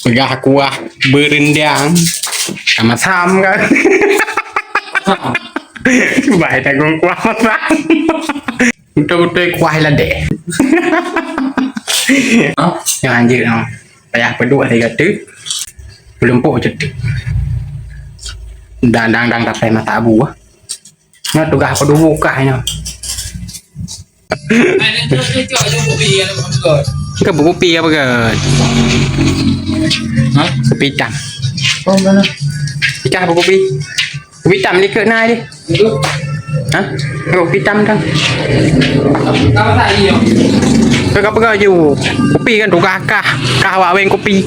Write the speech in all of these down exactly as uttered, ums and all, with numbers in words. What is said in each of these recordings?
Peugah kuah beurendang. Sama-sama kan. Baik tanggung kuah masam. Beutôi-beutôi kuah ladeh. Nyang anjeuk nyoe. Payah peuduek sigoe teuk. Peulumpok ceuteuk. Dang dang dang tapé mata abu ah. Nyoe tugaih peuduek kah nyoe. Ke buku pi apa ke? Ha? Kupi hitam. Oh, mana? Picah apa kupi? Kupi hitam ni ke nai deh. Hah? Kupi hitam kan? Ke apa ke ju? Kupi kan tukar kah? Kah awak weng kupi.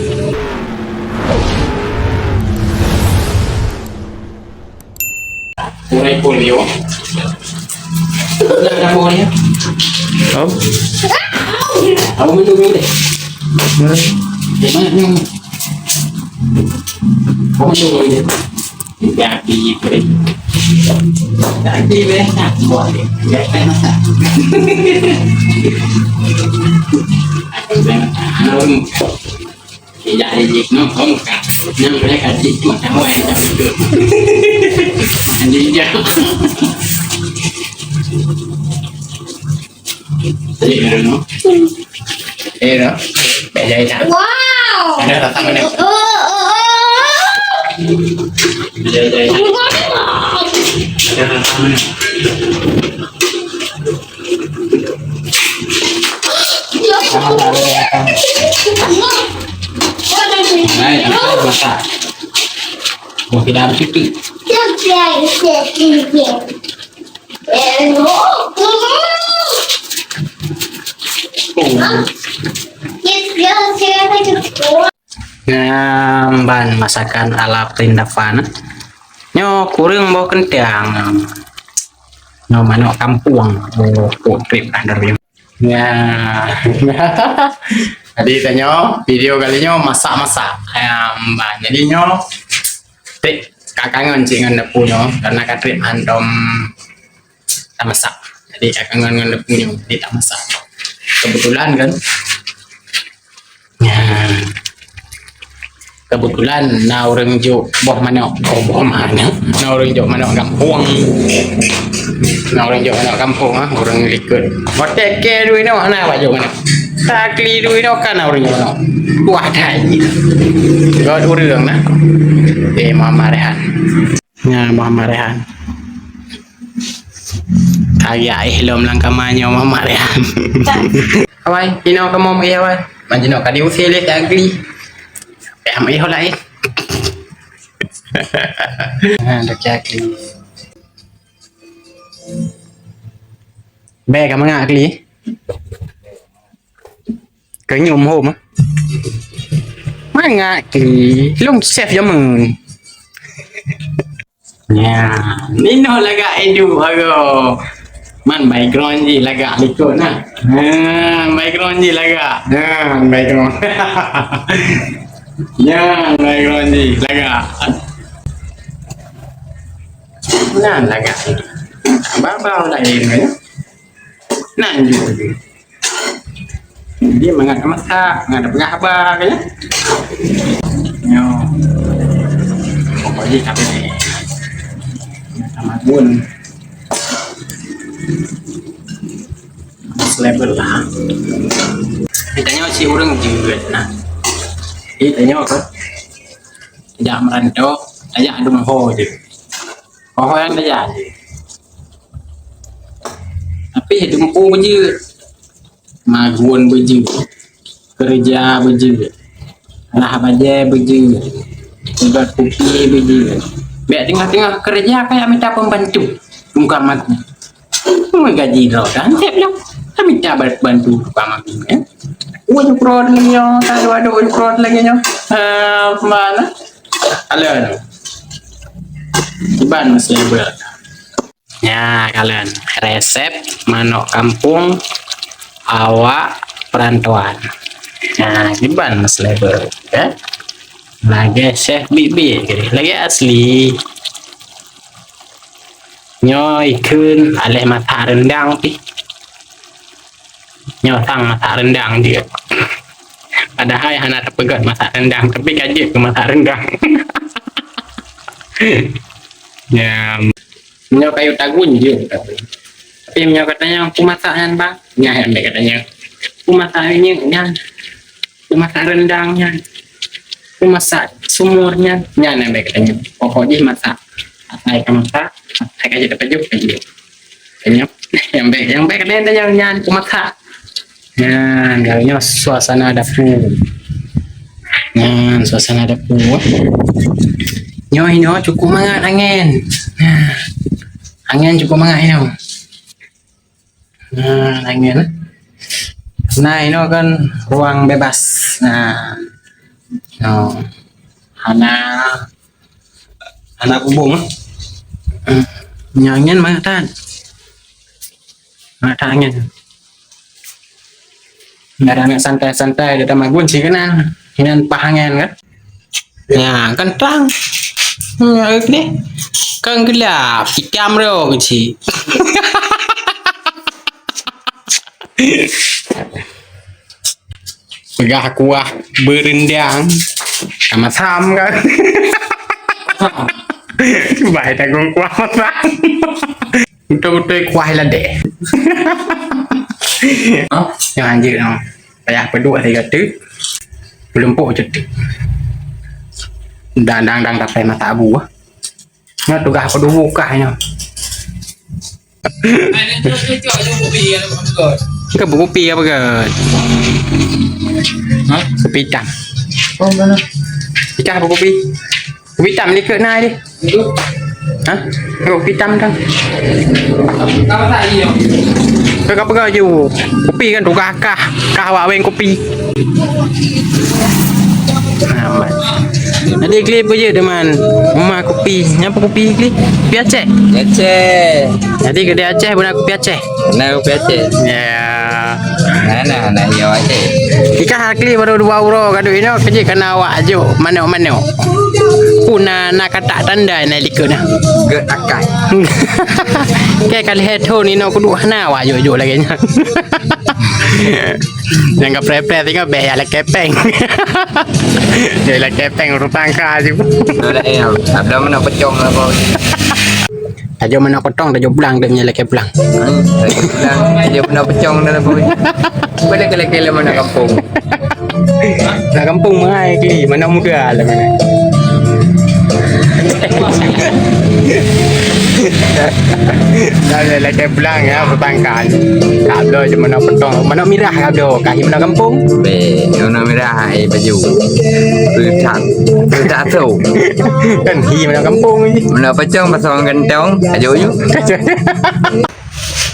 Mulai pun yo. Dah dah boleh. Oh. Apa minum dulu deh. Mana? Di mana minum? Apa minum dulu deh? Jadi boleh. Jadi boleh tak? Boleh. Ya, saya masak. Aku dah masak. Tidak ada jik no kong ka. Nyang mereka jik no kawan tak betul. Jadi dia. Jadi no. Eh no. Bejai tak? Wow. Ada datang mana? Oh, oh, oh. Bejai tak? Ada datang mana? Hai, masak. Buah kidam cuti. Nyan ban masakan ala Prindavan. Nyoe kureueng boh keuntang. Nyoe manok kampung. Oh, kok trip dah dari. Ya. Jadi tanyoe video kali nyoe masak-masak. Ya, ban. Jadi nyoe trip ka kangen cit ngon dapur nyoe karena ka trip hantom tamasak. Jadi ka kangen ngon dapur nyoe, jadi tamasak. Kebetulan kan. Ya. Kebetulan na ureueng jok boh manok. Oh, boh manok. Na ureueng jok manok gampông. Na ureueng jok manok gampông ah, ureueng likot. Hotel ke duit nyoe na bak jok manok. Takli duit nyoe kan na ureueng jok manok. Wah dai. Got ureueng nah. Eh, Muhammad Rehan. Nyan Muhammad Rehan. Kagak eh lom lam kama nyoe Muhammad Rehan. Awai, inoe kamoe meu'ah awai. Manjinoe ka diusé lé si Agli. Eh, meu'ah laén. Ha, dah si Agli. Bèk ka mangat Agli. Keu nyoe hom ah. Mangat ki, lôn chef jameun. Nya, ninoe lagak idup agoe. Man background jih lagak likot nah. Ha, background jih lagak. Ha, background. Nya, background jih lagak. Nah, lagak idup. Babah laén ya. Nah, idup. Jadi mangat masak, mangat peugah haba kan ya. Nyoe. Pokok jih tapi ni. Sama pun. Selevel lah. Kita nyoe si ureueng jeuet nah. Kita nyoe kan. Tajak merantau, tajak dum ho je. Ho-ho nyang tajak je. Tapi dum ho beujeuet. Magun beujeuet, keureuja beujeuet, lah bajèe beujeuet, ubat kupi beujeuet. Bèk teungoh-teungoh keureuja kaya mita pembantu tukang magun. Meugaji droe kan seb lom. Ka mita bantu tukang magun, eh. Uroe nyoe lagèe nyoe, ka dua-dua uroe lagèe nyoe. Ha, mana? Halo. Iban masih ber. Nya, kalon resep manok kampung awak perantauan. Nya, kiban mas leubeh, ya. Lagèe chef biet-biet, lagèe asli. Nyoe ikheun aléh masak rendang pih. Nyoe sang masak rendang jeuet. Padahai hana tapeugét masak rendang, tapi ka jeuet keu masak rendang. Ya, meunyoe kayue tagun jeuet, tapi, tapi meunyoe katanya, "Ku masak nyan, Bang." Nyan, nyan, katanya, "Ku masak nyan, nyan. Ku masak rendang nyan. Ku masak sumur nyan." Nyan, nyan, katanya. Pokok jih masak. Asai ka masak, asai ka jeuet tapajoh, ka jeuet. Nyang bèk, nyang bèk keuneuk tanyong nyan, ku masak. Nyan, nyoe suasana dapur. Nyan, suasana dapur. Nyoe inoe cukup mangat angèn. Nah, angèn cukup mangat inoe. Nah, angèn. Nah, inoe kan ruang bebas. Nah, nyoe. Hana Anak bubông, eh? Hmm. Nyan angèn mangat that. Mangat that angèn. Nyan aneuk santai-santai, data magun sikeunan. Nyan paih angèn kan? Ya, kan trang. Hmm, deh. Kan gelap, itam ro keuci. Peugah kuah beurendang, sama-sama kan. Bai tanggong kuah masam. Beutôi-beutôi kuah ladèe. Hah? Nyang anjeuk nyoe. Payah peuduek sigoe teuk. Peuleumpoe ceuteuk. Dang, dang, dang, tapé mata abu, ah. Nyoe tugaih peuduek kah nyoe. Ke buku pi apa ke? Hah? Kupi itam. Oh, mana? Ikah apa kupi? Kupi itam ni ke na deh. Itu? Hah? Ke kupi itam kan? Apa tak iya? Ke apa ke ju? Kupi kan tukar kah? Kah awak weng kupi. Amat. Jadi kli apa je teman? Rumah kupi. Nyapa kupi kli? Kupi Aceh. Aceh. Jadi kedai Aceh beuna kupi Aceh. Nah, kupi Aceh. Ya. Nah, nah, nah, iya Aceh. Ika hakli baru dua uroe gaduh inoe kejik kana awak ajuk manok-manok. Puna na katak tanda na likot na. Ke akai. Ke kali hetho ni no kudu hana awak ajuk-ajuk lagi nya. Nyang ka preh-preh tengok beh ya lekepeng. Ya lekepeng urut tangka aju. Ada yang, ada mana pecong apa? Tajok manok potong, tajok pulang, dia punya lekep pulang. Hmm, tajok pulang, tajok manok pecong dah lah, boy. Boleh ke lekep mana kampung? Nak kampung mahai kli, mana muda lah mana. Dah boleh lekep pulang ya, pertangkal. Tak boleh je manok potong, manok mirah ka boleh, kahi manok kampung. Be, manok mirah, eh, baju. Petak, petak tu. Kan hi manok kampung ni. Manok pecong pasang gentong, ajo yu.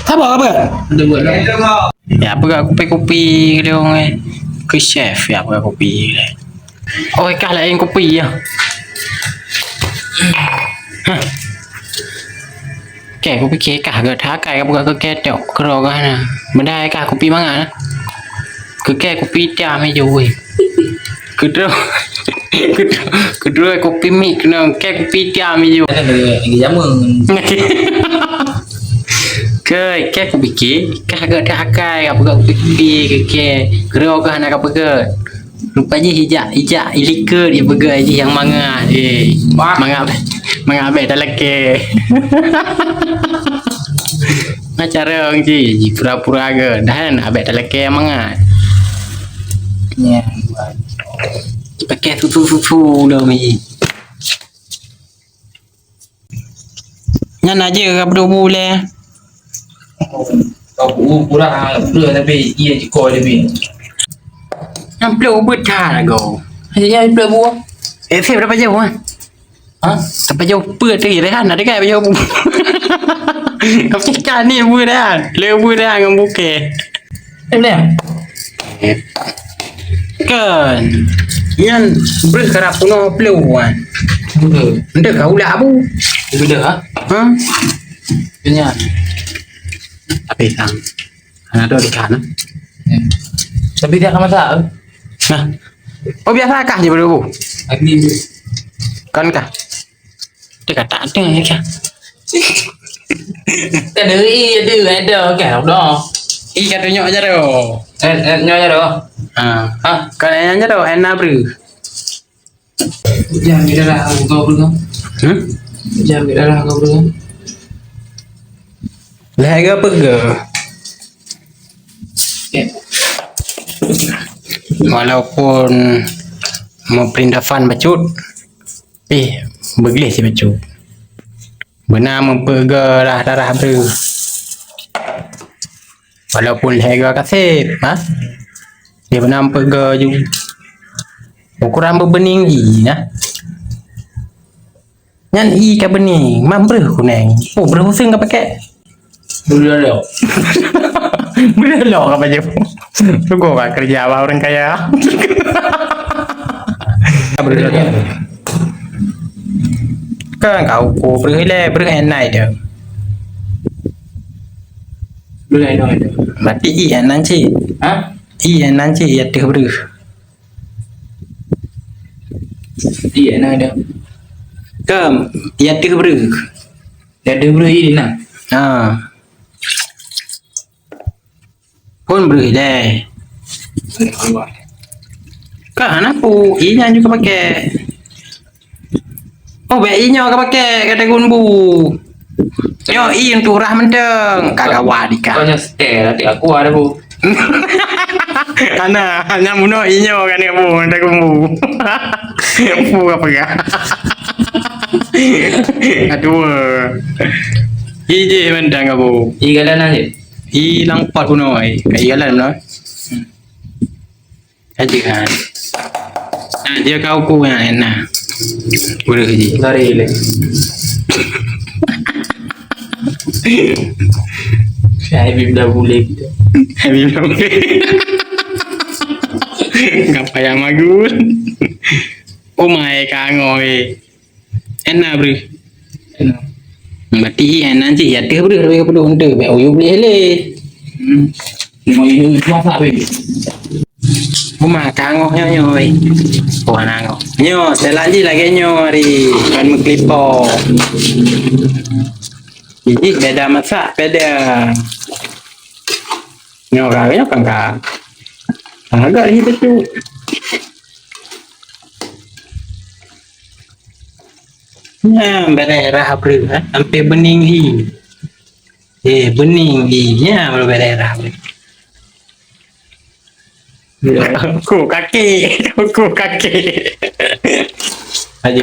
Apa, apa? Ya, apa gak kopi-kopi ke dia orang, eh? Ke chef, ya, apa gak kopi ke dia? Oh, kah lain kopi ya. Hah. Keh, kopi keh kah gak thakai, apa gak ke ketok, keroh gak na. Bedai kah kopi mangan, eh? Ke keh kopi tiam aja, weh. Kedua, kedua, kedua kopi mik kena kek kopi tiam iju. Ada lagi, lagi jamun. Ke, kek kopi ke, kah gak dah akai, apa gak kopi kopi ke, ke. Kedua ke anak apa ke? Rupa ji hijak, hijak, ilike dia pegai ji yang mangat. Eh, mangat, mangat abek dah leke. Nah, cara orang ji, ji pura-pura ke. Dah kan, abek dah leke yang mangat. Ya, pakai susu-susu dah mi. Nyan aja ka peuduek bu lé. Kau bu kurang, kurang tapi iya jiko tapi. Nyan peuduek bu that lagu. Aja nyan peuduek bu. Eh, Feb dapat jauh ah. Ha? Sampai jauh peuet tadi, Rehan, ada kan jauh. Tapi kan ni bu Rehan. Le bu Rehan ngon buke. Boleh? Kan. Nyan breuh karap punoh pleu wan. Betul. Ndak kau lah abu. Betul ha? Ha? Nyan. Tapi kan. Hana tu di kana. Tapi dia sama tak? Nah. Oh, biasa kah je baru? Lagi. Kan kah? Dia kata ada ni kah? Kan dari ada ada kan dah. Ih, kata nyok aja dah. Eh, eh, nyoe jaroe. Ha. Ha? Kon nyan jaroe, N A breuh. Jangan bicara aku kau belum. Hmm? Jangan bicara aku belum. Lhèe geupeugah. Eh. Walaupun meuperindavan bacut, eh, beugleh si bacut. Beuna meupeugah darah-darah breuh. Walaupun lhèe geuh kaseb, ha? Dia beuna meupeugah ju. Ukuran beubeuning i na. Nyan i ka beuning, man breuh kuneng. Oh, breuh useung ka pakai. Breuh lok. Breuh lok ka baju. Sugo ka kerja bah orang kaya. Breuh lok. Kan kau ko breuh le, breuh enai dia. Breuh enai dia. Berarti i enai cik. Ha? I enai cik ya teuh breuh. Iya, nah, dah. Kam, ya teuh breuh. Ya teuh breuh ini, nah. Ha. Pun breuh deh. Ka hana pu, i nyan juga pakai. Oh, bèk i nyoe ka pakai, kata gun bu. Nyoe i untuk rah mantong, ka gawa dikah. Kau nyoe setel, nanti aku ada bu. Ana, hanya munoe i nyoe kan ya bu, kata gun bu. Bu apa ya? Aduh. I jih mantong ka bu. I galan aja. I lam pot bunoe, i galan bunoe. Aja kan. Nah, dia kau ku yang enak. Boleh je. Lari le. Saya bim dah boleh gitu. Saya bim dah boleh. Ngapa yang magun? Oh my, kangoe. Enam bri. Enam. Berarti enam cik ya teuh bri, lebih kepeduh untuk bek uyu beli hele. Hmm. Mau ini masak bri. Uma kangoh nyo nyo weh. Wah nangoh. Nyo selanjut lagi nyo hari kan meklipo. Jadi beda masak beda. Nyo kau nyo kan kau. Agak ini betul. Nyan, bereh rah breuh, eh. Sampai bening i. Eh, bening i. Nyan, baru bereh rah breuh. Ku kaki, ku kaki. Aji,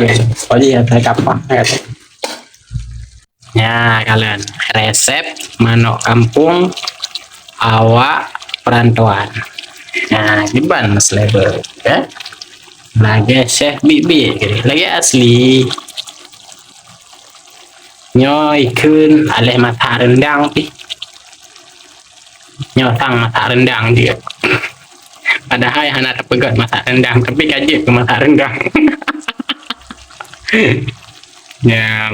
aji ya, saya kapah, ya. Nya, kalian resep manok kampung awak perantauan. Nah, kiban mas level, ya. Lagèe chef bibi, lagèe asli. Nyoe ikheun alèh masak rendang pih. Nyoe sang masak rendang jeuet. Padahai hana tapeugöt masak rendang, tapi ka jeuet keu masak rendang. Ya,